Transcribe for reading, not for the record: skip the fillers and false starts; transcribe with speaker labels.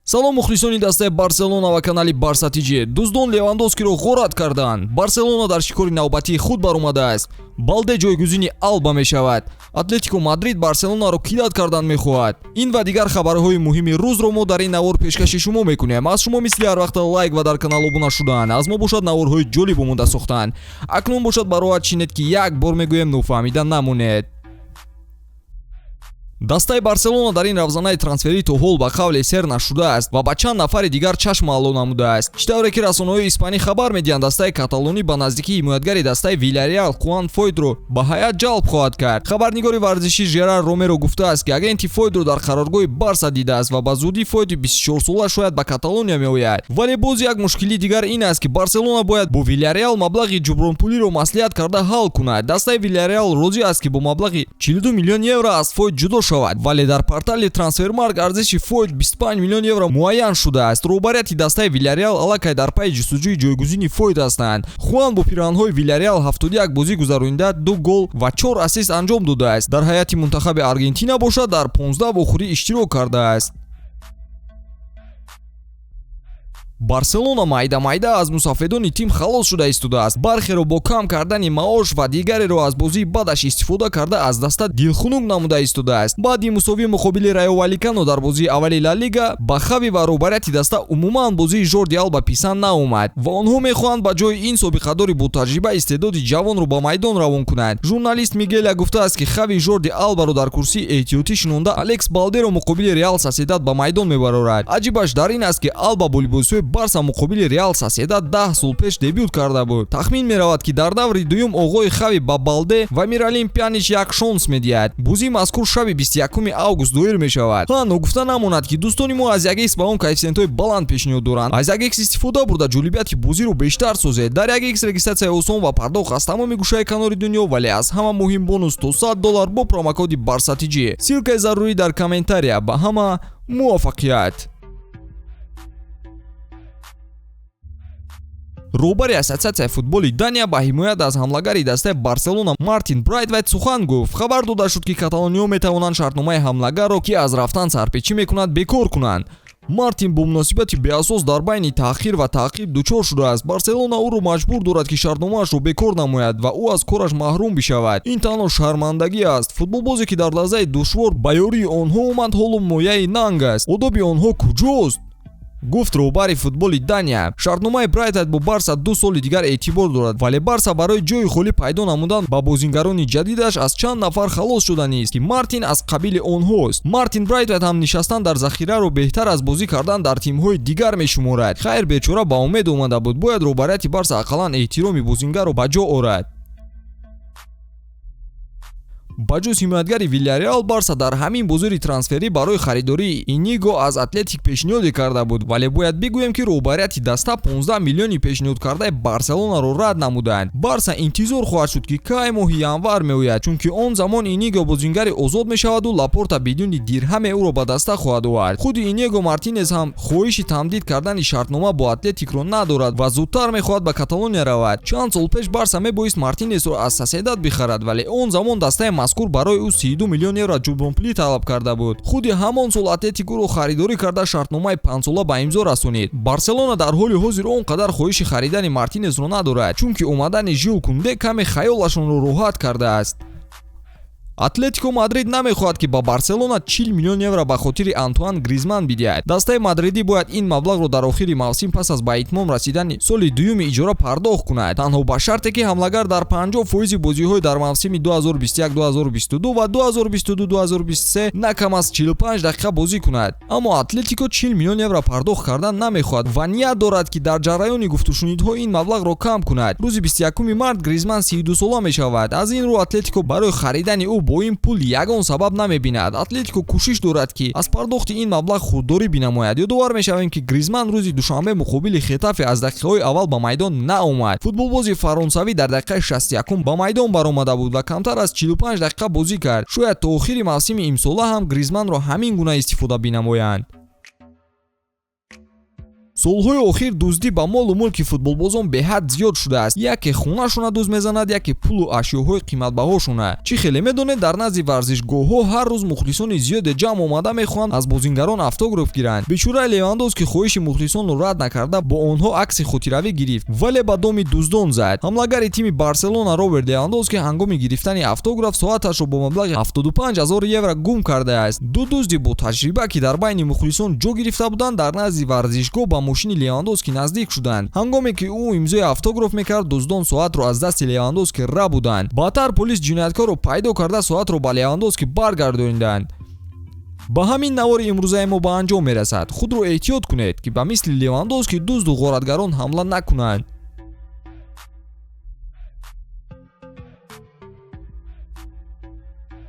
Speaker 1: Салом, мухлисони дастаи Барселона ва канали Барса ТЖ. Дуздон Левандовскиро ғорат карданд. Барселона дар шикори навбатии худ баромадааст. Балде ҷойгузини Алба мешавад. Атлетико Мадрид Барселонаро кидать кардан мехоҳад. Ин ва дигар хабарҳои муҳими рӯзро мо дар ин навор пешкаши шумо мекунем. Аз шумо мисли ҳар вақта лайк ва дар канал обуна шудан, аз мо бошад наворҳои ҷолиб омода сохтан. Акнун бошад, бароҳат шинед, ки як бор мегӯем, нофаҳмида намонед. Дастаи Барселона дар ин равзанаи трансферӣ то ҳол ба қавле сер нашудааст ва ба чанд нафари дигар чашм алло намудааст. Чӣ тавре ки расонаҳои испанӣ хабар медиҳанд, дастаи каталонӣ ба наздикии ҳимоятгари дастаи Вильяреал Хуан Фойтро ба ҳайат ҷалб хоҳад кард. Хабарнигори варзишӣ Жерар Ромеро гуфтааст, ки агенти Фойтро дар қароргоҳи Барса дидааст ва ба зудӣ Фойти 24сола шояд ба Каталония меояд. Вале боз як мушкилии дигар ин аст, ки Барселона бояд бо Вильяреал маблағи ҷубронпулиро маслиҳат карда ҳал кунад. Дастаи Вильяреал розӣ аст, ки бо маблағи 42 миллион евро аз Фойт ҷудо шавад, вале дар портали Трансфермаркт арзиши Фойт 25 миллион евро муайян шудааст. Роҳбарияти дастаи Вильяреал аллакай дар пайи ҷустуҷӯи ҷойгузини Фойт ҳастанд. Хуан бо пиранҳои Вильяреал 71 бозӣ гузаронида, ду гол ва чор ассист анҷом додааст. Дар ҳайати мунтахаби Аргентина бошад, дар 15 вохӯрӣ иштирок кардааст. Барселона майда-майда аз мусафедони тим халос шуда истодааст. Бархеро бо кам кардани маош ва дигареро аз бозии бадаш истифода карда аз даста дилхунук намуда истодааст. Баъди мусовӣ муқобили Райо Валикано дар бозии аввали Ла Лига ба Хави ва роҳбарияти даста умуман бозии Жорди Алба писанд наомад ва онҳо мехоҳанд ба ҷои ин собиқадори ботаҷриба истеъдоди ҷавонро ба майдон равон кунанд. Журналист Мигеля гуфтааст, ки Хави Жорди Албаро дар курсии эҳтиётӣ шинонда, Алекс Балдеро муқобили Реал Соседад ба майдон мебарорад. Аҷибаш дар ин аст, ки Алба бо либосҳои Барса муқобили Реал Соседад 10 сол пеш дебют карда буд. Тахмин меравад, ки дар даври дуюм оғои Хави ба Балде ва Миралим Пянич як шонс медиҳад. Бозии мазкур шаби 21 август доир мешавад. Ҳа, ногуфта намонад, ки дӯстони мо аз 1x ба он коэффисиентҳои баланд пешниҳод доранд. Аз 1x истифода бурда, ҷолибияти бозиро бештар созед. Дар 1x регистратсияи осон ва пардохт аз тамоми гӯшаи канори дунё, вале аз ҳама муҳим бонус то 100 доллар бо промокоди БАРСАТИҷи. Ссылкаи зарурӣ дар комментария. Ба ҳама муваффақият. Роҳбари Ассотсиатсияи футболи Дания ба ҳимоят аз ҳамлагари дастаи Барселона Мартин Брайтвайт сухан гуфт. Хабар дода шуд, ки каталониҳо метавонанд шартномаи ҳамлагарро, ки аз рафтан сарпечӣ мекунад, бекор кунанд. Мартин бо муносибати беасос дар байни таъхир ва таъқиб дучор шудааст. Барселона ӯро маҷбур дорад, ки шартномаашро бекор намояд ва ӯ аз кораш маҳрум бишавад. Ин танҳо шармандагӣ аст. Футболбозе, ки дар лаҳзаи душвор ба ёрии онҳо омад, ҳоло мояи нанг аст. Одоби онҳо куҷост? Гуфт роҳбари футболи Дания. Шартномаи Брайтвайт бо Барса 2 соли дигар эътибор дорад, вале Барса барои ҷои холӣ пайдо намудан ба бозингарони ҷадидаш аз чанд нафар халос шуданист, ки Мартин аз қабили онҳост. Мартин Брайтвайт ҳам нишастан дар захираро беҳтар аз бозӣ кардан дар тимҳои дигар мешуморад. Хайр, бечора ба умед омада буд. Бояд роҳбарияти Барса ақаллан эҳтироми бозингарро ба ҷо орад. Ба ҷуз ҳимоятгари Вильяреал, Барса дар ҳамин бозори трансферӣ барои харидории Иниго аз Атлетик пешниҳоде карда буд, вале бояд бигӯем, ки роҳбарияти даста 15 миллиони пешниҳодкардаи Барселонаро рад намуданд. Барса интизор хоҳад шуд, ки кай моҳи январ меояд, чунки он замон Иниго бозингари озод мешаваду Лапорта бидуни дирҳаме ӯро ба даста хоҳад овард. Худи Иниго Мартинес ҳам хоҳиши тамдид кардани шартнома бо Атлетикро надорад ва зудтар мехоҳад ба Каталония равад. Чанд сол пеш Барса мебоист Мартинесро аз Соседад бихарад, вале он замон дастаи мазкур барои ӯ 32 миллион евро ҷубронпулӣ талаб карда буд. Худи ҳамон сол Атлетик ӯро харидорӣ карда, шартномаи панҷсола ба имзо расонид. Барселона дар ҳоли ҳозир он қадар хоҳиши харидани Мартинесро надорад, чунки омадани Жюл Кунде каме хаёлашонро роҳат кардааст. Атлетико Мадрид намехоҳад, ки ба Барселона 40 миллион евро ба хотири Антуан Гризман бидиҳад. Дастаи мадридӣ бояд ин маблағро дар охири мавсим пас аз ба итмом расидани соли дуюми иҷора пардохт кунад, танҳо ба шарте, ки ҳамлагар дар 50 фоизи бозиҳои дар мавсими 2021-2022 ва 2022-2023 на кам аз 45 дақиқа бозӣ кунад. Аммо Атлетико 40 миллион евро пардохт кардан намехоҳад ва ният дорад, ки дар ҷараёни гуфтушунидҳо ин маблағро кам кунад. Рӯзи 21 март Гризман 32 сола мешавад. Аз ин рӯ Атлетико барои харидани ӯ бо ин пул ягон сабаб намебинад. Атлетико кӯшиш дорад, ки аз пардохти ин маблағ худдорӣ бинамояд. Ёдовар мешавем, ки Гризман рӯзи душанбе муқобили Хетафе аз дақиқаҳои аввал ба майдон наомад. Футболбози фаронсавӣ дар дақиқаи 61 ба майдон баромада буд ва камтар аз 45 дақиқа бозӣ кард. Шояд то охири мавсими имсола ҳам Гризманро ҳамин гуна истифода бинамоянд. Солҳои охир дуздӣ ба молу мулки футболбозон беҳад зиёд шудааст. Яке хонашона дузд мезанад, яке пулу ашёҳои қиматбаҳошона. Чӣ хеле медонед, дар назди варзишгоҳҳо ҳар рӯз мухлисони зиёде ҷамъ омада, мехоҳанд аз бозингарон автограф гиранд. Бечораи Левандовски хоҳиши мухлисонро рад накарда, бо онҳо акси хотиравӣ гирифт, вале ба доми дуздон зад. Ҳамлагари тими Барселона Роберт Левандовски ҳангоми гирифтани автограф соаташро бо маблағи 75 ҳазор евро гум кардааст. Ду дузди бо таҷриба, ки дар байни мухлисон ҷо гирифта буданд, дар назди варзишгоҳ ба мошини Левандовски наздик шуданд. Ҳангоме ки ӯ имзои автограф мекард, дуздон соатро аз дасти Левандовски рабуданд. Баъдтар полис ҷинояткорро пайдо карда, соатро ба Левандовски баргардониданд. Ба ҳамин навори имрӯзаи мо ба анҷом мерасад. Худро эҳтиёт кунед, ки ба мисли Левандовски дузду ғоратгарон ҳамла накунанд.